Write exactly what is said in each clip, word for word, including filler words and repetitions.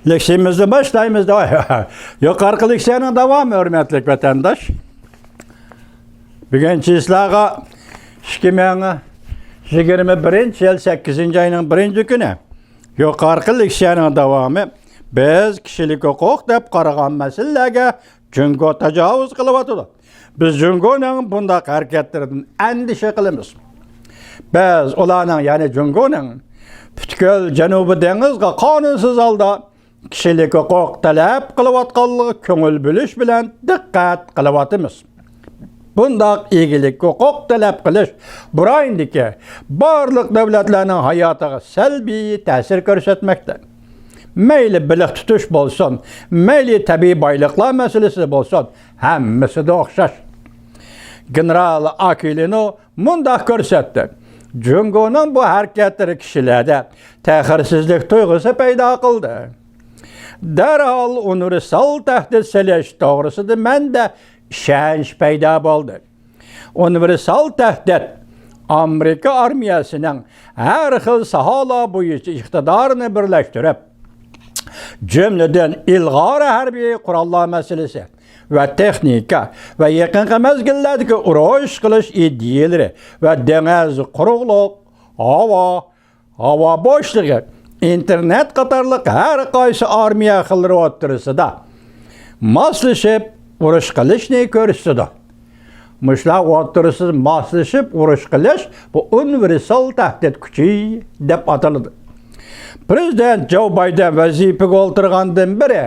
لېكسىيىمىزنى باشلايمىز. يۇقىرىقى لېكسىيەنىڭ داۋامى، ھۆرمەتلىك ۋەتەنداش. بۈگۈن چىسلاغا ئىككى مىڭ يىگىرمە بىرىنچى يىل سەككىزىنچى ئاينىڭ بىرىنچى كۈنى. يۇقىرىقى لېكسىيەنىڭ داۋامى، بىز كىشىلىك ھوقۇق دەپ قارىغان مەسىلىلەرگە جۇڭگو تاجاۋۇز قىلىۋاتىدۇ. بىز جۇڭگونىڭ بۇنداق ھەرىكەتلىرىدىن ئەندىشە قىلىمىز. بىز ئۇلارنىڭ، يەنى جۇڭگونىڭ پۈتكۈل جەنۇبىي دېڭىزغا قانۇنسىز ھالدا كىشىلىك ھوقۇق تەلەپ قىلىۋاتقانلىقىغا كۆڭۈل بۆلۈش بىلەن دىققەت قىلىۋاتىمىز. بۇنداق ئىگىلىك ھوقۇق تەلەپ قىلىش بۇ رايوندىكى بارلىق دۆلەتلەرنىڭ ھاياتىغا سەلبىي تەسىر كۆرسەتمەكتە. مەيلى بېلىق تۇتۇش بولسۇن، مەيلى تەبىئىي بايلىقلار مەسىلىسى بولسۇن، ھەممىسىدە ئوخشاش. گېنېرال ئاكۇيلىنو مۇنداق كۆرسەتتى: جۇڭگونىڭ بۇ ھەرىكەتلىرى كىشىلەردە تەخىرسىزلىك تۇيغۇسى پەيدا قىلدى. دەرھال ئۇنىۋېرسال تەھدىت سېلىش توغرىسىدا مەندە ئىشەنچ پەيدا بولدى. ئۇنىۋېرسال تەھدىت ئامېرىكا ئارمىيەسىنىڭ ھەر خىل ساھالار بويىچە ئىقتىدارىنى بىرلەشتۈرۈپ، جۈملىدىن ئىلغار ھەربىي قوراللار مەسىلىسى ۋە تېخنىكا ۋە يېقىنقى مەزگىللەردىكى ئۇرۇش قىلىش ئىدىيەلىرى ۋە دېڭىز، قۇرۇقلۇق، ھاۋا، ھاۋا بوشلۇقى، ئىنتېرنېت قاتارلىق ھەر قايسى ئارمىيە خىللىرى ئوتتۇرىسىدا ماسلىشىپ ئۇرۇش قىلىشنى كۆرسىتىدۇ. مۇشۇلار ئوتتۇرىسىدا ماسلىشىپ ئۇرۇش قىلىش، بۇ ئۇنىۋېرسال تەھدىت كۈچى دەپ ئاتىلىدۇ. پىرېزىدېنت جو بايدېن ۋەزىپىگە ئولتۇرغاندىن بېرى،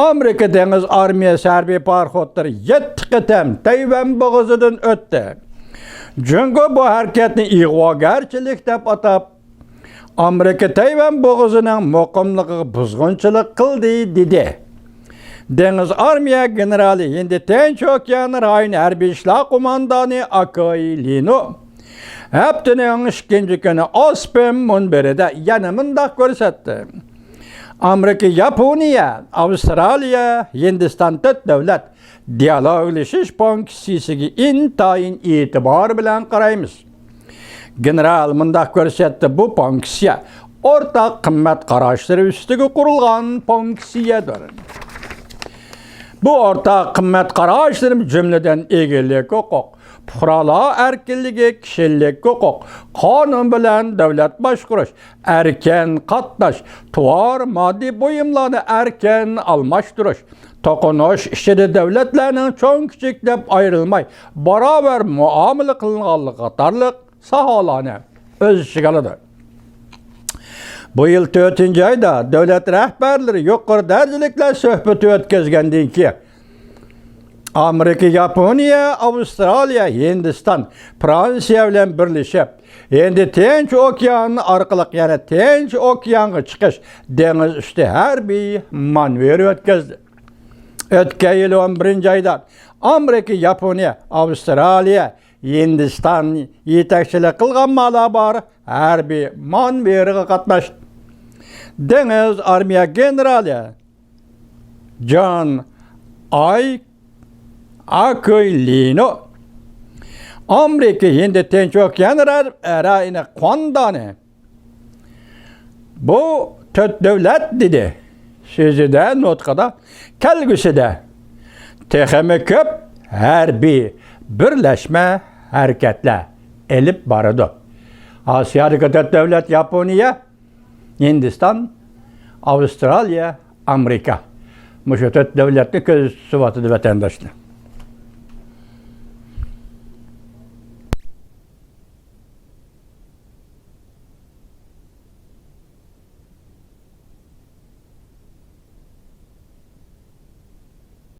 ئامېرىكا دېڭىز ئارمىيەسى ھەربىي پاراخوتلىرى يەتتە قېتىم تەيۋەن بوغۇزىدىن ئۆتتى. جۇڭگو بۇ ھەرىكەتنى ئىغۋاگەرچىلىك دەپ ئاتاپ، ئامېرىكا تەيۋەن بوغۇزىنىڭ مۇقىملىقىغا بۇزغۇنچىلىق قىلدى، دېدى. دېڭىز ئارمىيە گېنېرالى، ھىندى تىنچ ئوكيان رايونى ھەربىي ئىشلار قوماندانى ئاكوي لىنو ھەپتىنىڭ ئىككىنچى كۈنى ئاسپېن مۇنبىرىدە يەنە مۇنداق كۆرسەتتى: ئامېرىكا، ياپونىيە، ئاۋسترالىيە، ھىندىستان تۆت دۆلەت دىيالوگلىشىش پونكسىيىسىگە ئىنتايىن ئېتىبار بىلەن قارايمىز. گېنېرال مۇنداق كۆرسەتتى: بۇ پونكسىيە ئورتاق قىممەت قاراشلىرى ئۈستىگە قۇرۇلغان پونكسىيەدۇر. بۇ ئورتاق قىممەت قاراشلىرى، جۈملىدىن، ئىگىلىك ھوقۇق، پۇقرالار ئەركىنلىكى، كىشىلىك ھوقۇق، قانۇن بىلەن دۆلەت باشقۇرۇش، ئەركىن قاتناش، تاۋار، ماددىي بۇيۇملارنى ئەركىن ئالماشتۇرۇش، توقۇنۇش ئىچىدە دۆلەتلەرنىڭ چوڭ-كىچىك دەپ ئايرىلماي، باراۋەر مۇئامىلە قىلىنغانلىقى قاتارلىق ساھالارنى ئۆز ئىچىگە ئالىدۇ. بۇ يىل تۆتىنچى ئايدا دۆلەت رەھبەرلىرى يۇقىرى دەرىجىلىكلەر سۆھبىتى ئۆتكۈزگەندىن كېيىن، ئامېرىكا، ياپونىيە، ئاۋسترالىيە، ھىندىستان، فرانسىيە بىلەن بىرلىشىپ، ھىندى تىنچ ئوكيانى ئارقىلىق يەنە تىنچ ئوكيانغا چىقىش دېڭىز ئۈستى ھەربىي مانېۋىرى ئۆتكۈزدى. ئۆتكەن يىل ئون بىرىنچى ئايدا ئامېرىكا، ياپونىيە، ئاۋسترالىيە، ھىندىستان يېتەكچىلىك قىلغان مالابار ھەربىي مانېۋىرىغا قاتناشتى. دېڭىز ئارمىيە گېنېرالى جان ئاي ئاكۇيلىنو ئامېرىكا، ھىندى تىنچ ئوكيان را-، رايونى قوماندانى، بۇ تۆت دۆلەت، دېدى سۆزىدە، نۇتقىدا، كەلگۈسىدە تېخىمۇ كۆپ ھەربىي بىرلەشمە ھەرىكەتلەر ئېلىپ بارىدۇ. ئاسىيادىكى تۆت دۆلەت، ياپونىيە، ھىندىستان، ئاۋسترالىيە، ئامېرىكا. مۇشۇ تۆت دۆلەتنى كۆزىتىۋاتىدۇ، ۋەتەنداشلار.